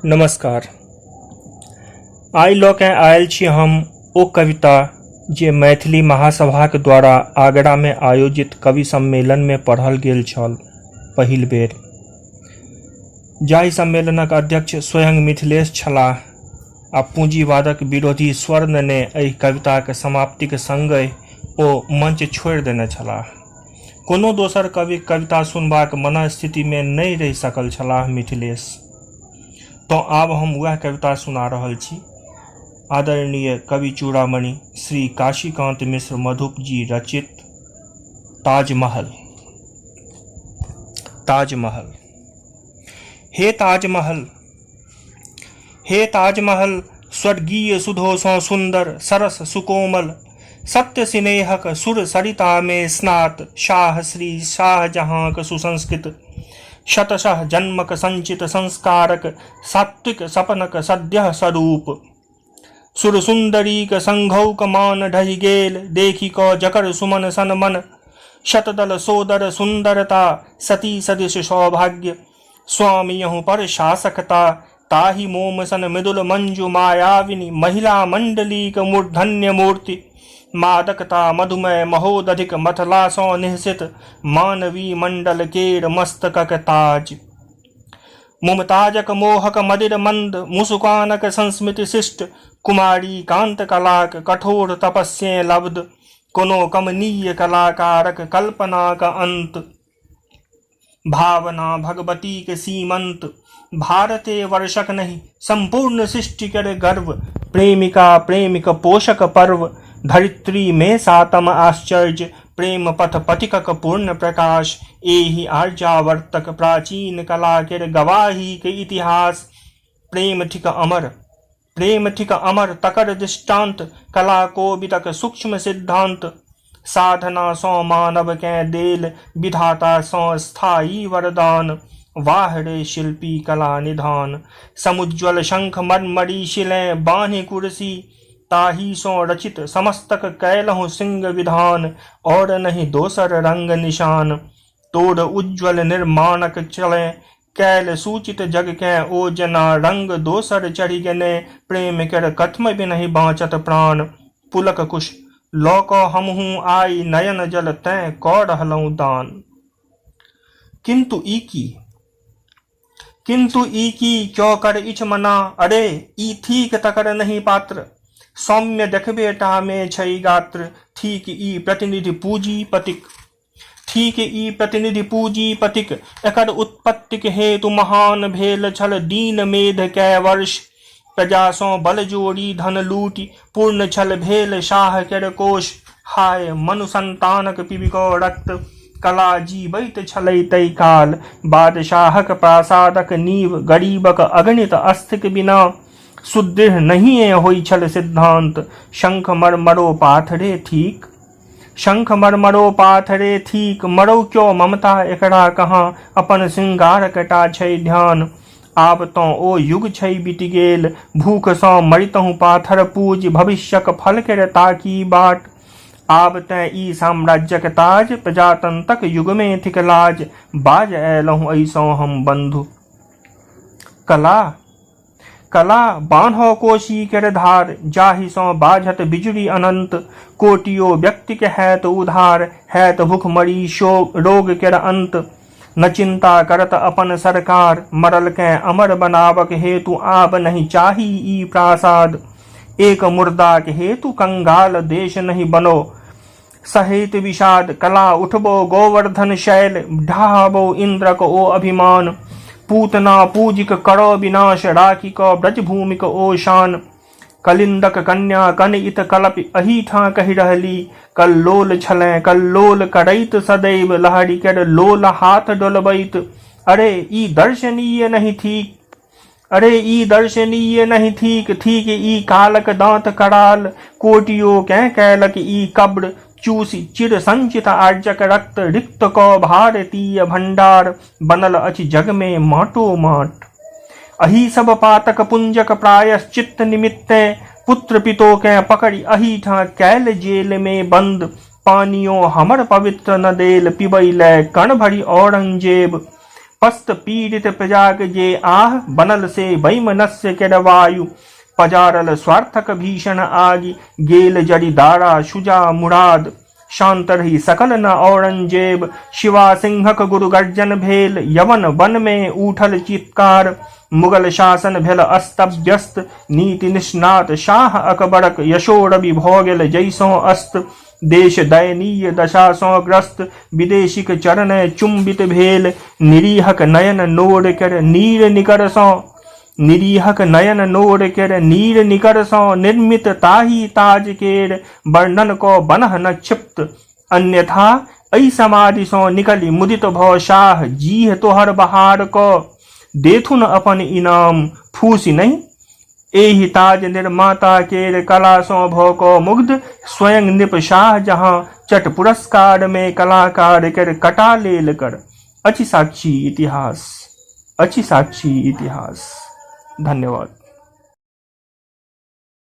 नमस्कार। आइ लऽ के आयल छी हम ओ कविता जे मैथिली महासभाक द्वारा आगरामे आयोजित कवि सम्मेलनमे पढ़ल गेल छल पहिल बेर। जाहि सम्मेलनक अध्यक्ष स्वयं मिथिलेश छलाह आ पूँजीवादक विरोधी स्वर नेने एहि कविताक समाप्तिक संगहि ओ मंच छोड़ि देने छलाह। कोनो दोसर कविक कविता सुनबाक मनःस्थितिमे नहि रहि सकल छलाह मिथिलेश। तँ आब हम वएह कविता सुना रहल छी। आदरणीय कवि चूड़ामणि श्री काशीकान्त मिश्र मधुप जी रचित ताजमहल। ताजमहल। हे ताजमहल, हे ताजमहल, स्वर्गीय सुधोसँ सुन्दर, सरस सुकोमल, सत्य सिनेहक सुर सरितामे स्नात, शाह श्री शाहजहाँक सुसंस्कृत, शतशः जन्मक संचित संस्कारक सात्विक सपनक सद्यः स्वरूप, सुर सुन्दरीक संघौक मान ढहि गेल, देखि कऽ जकर सुमन सन मन, शतदल सोदर सुन्दरता, सती सदृश सौभाग्य, स्वामियहु पर शासकता, ताहि मोम सन मृदुल मंजु मायाविनी महिला मंडलीक मूर्धन्य मूर्ति, मादकता मधुमय महोदधिक मथला सँ निहसित मानवी मंडल केर मस्तकक ताज, मुमताजक मोहक मदिर मंद मुसुकानक संस्मृति शिष्ट कुमारी कांत कलाक कठोर तपस्ये लब्ध कोनो कमनीय कलाकारक कल्पनाक अंत, भावना भगवतीक सीमंत, भारते वर्षक नहि संपूर्ण सृष्टि कर गर्व, प्रेमिका प्रेमिक पोषक पर्व, धरित्री में सातम आश्चर्य, प्रेम पथ पथिकक पूर्ण प्रकाश, एहि आर्यावर्तक प्राचीन कला केर गवाही के इतिहास, प्रेम थिक अमर, प्रेम थिक अमर तकर दृष्टांत, कला कोविदक सूक्ष्म सिद्धांत, साधना सँ मानव केँ देल विधाता सँ स्थायी वरदान, वाह रे शिल्पी कला निधान, समुज्ज्वल शंख मरमरी शिलें बान्हि कुर्सी, ताहि सँ रचित समस्तक कयलहुँ सिंह विधान, और नहि दोसर रंग निशान, तोर उज्ज्वल निर्माणक चलें कैल सूचित जग केँ ओ जेना रंग दोसर चढ़ि गेने, प्रेम केर कथमपि नहि बाँचत प्राण, पुलक कुश लऽ कऽ हमहूँ आइ नयन जल तैँ कऽ रहलहुँ दान। किन्तु ई की? किन्तु ई की क्यो कर इछ मना, अरे ई थीक तकर नहि पात्र, सौम्य देखबे टा मे छै गात्र, थीक ई प्रतिनिधि पूजीपतिक, थीक ई प्रतिनिधि पूजीपतिक, एकर उत्पत्तिक हेतु महान भेल छल दीन मेध कै वर्ष, प्रजासँ बल जोड़ी धन लूटि पूर्ण छल भेल शाह केर कोष, हाय मनु संतानक पीबि कऽ रक्त कला जीबैत छलै तै काल, बादशाहक प्रासादक नींव गरीबक अगणित अस्थिक बिना सुदृढ़ नहिए होइ छल सिद्धांत, शंख मरमरो पाथरे थीक, शंख मरमरो पाथरे थीक, मरौ क्यो ममता एकरा कहाँ, अपन श्रृंगार कटा छै ध्यान, आब तँ ओ युग छै बीति गेल, भूखसँ मरितहुँ पाथर पूजि भविष्यक फल केर ताकी बाट, आब तेँ ई साम्राज्यक ताज प्रजातंत्रक युगमे थिक लाज, बाज अयलहुँ एहिसँ हम बंधु। कला कला बान्ह कोशी केर धार, जाहिसँ बाझत बिजुरी अनंत, कोटियो व्यक्तिक हैत उधार, हैत भूखमरी रोग केर अंत, न चिंता करत अपन सरकार, मरल केँ अमर बनाबक हेतु आब नहि चाही ई प्रासाद, एक मुर्दाक हेतु कंगाल देश नहि बनो, सहित विषाद, कला उठबो गोवर्धन शैल, ढाहबो इंद्रक ओ अभिमान, पूतना पूजिक करो विनाश, राखि क ब्रजभूमिक ओ शान, कलिन्दक कन्या कन इत कलपि अहीठाँ कहि रहली, कल्लोल छलें कल्लोल करैत सदैव, लहरि केर लोल हाथ डोलबैत, अरे ई दर्शनीय नहि थीक, अरे ई दर्शनीय नहि थीक, थीक ई कालक दाँत कराल, कोटियो केँ कैलक ई कब्र, चूसि चिर संचित आर्यक रक्त, रिक्त क भारतीय भंडार, बनल अछि जग मे माटो माट। अही सब पातक पुंजक प्रायश्चित्त निमित्ते पुत्र पितो केँ पकड़ि अहीठाँ कैल जेल मे बंद, पानियो हमर पवित्र न देल पिबै लय कण भरि औरंगजेब। पस्त पीड़ित प्रजाक जे आह बनल से वैमनस्य केर वायु। पजारल स्वार्थक भीषण आगि, गेल जरि दारा शुजा मुराद। शांत रही सकल न औरंगजेब, शिवा सिंहक गुरु गर्जन भेल, यवन वन में उठल चित्कार। मुगल शासन भेल अस्त व्यस्त, नीति निष्णात शाह अकबरक यशो रवि भऽ गेल जैसों अस्त। देश दयनीय दशा सँ ग्रस्त, विदेशीक चरण चुंबित भेल, निरीहक नयन नोर केर नीर निकर सँ, निरीहक नयन नोर केर नीर निकर सँ निर्मित ताहि ताज केर वर्णन क बनह न क्षिप्त। अन्यथा एहि समाधि सँ निकलि मुदित भऽ शाह जीह तोहर बहार क देथुन अपन इनाम, फूसि नहि। एहि ताज निर्माता केर कला सँ भऽ कऽ मुग्ध स्वयं नृप शाह जहाँ चट पुरस्कार मे कलाकार केर कटा लेल कर। अछि साक्षी इतिहास, अछि साक्षी इतिहास। धन्यवाद।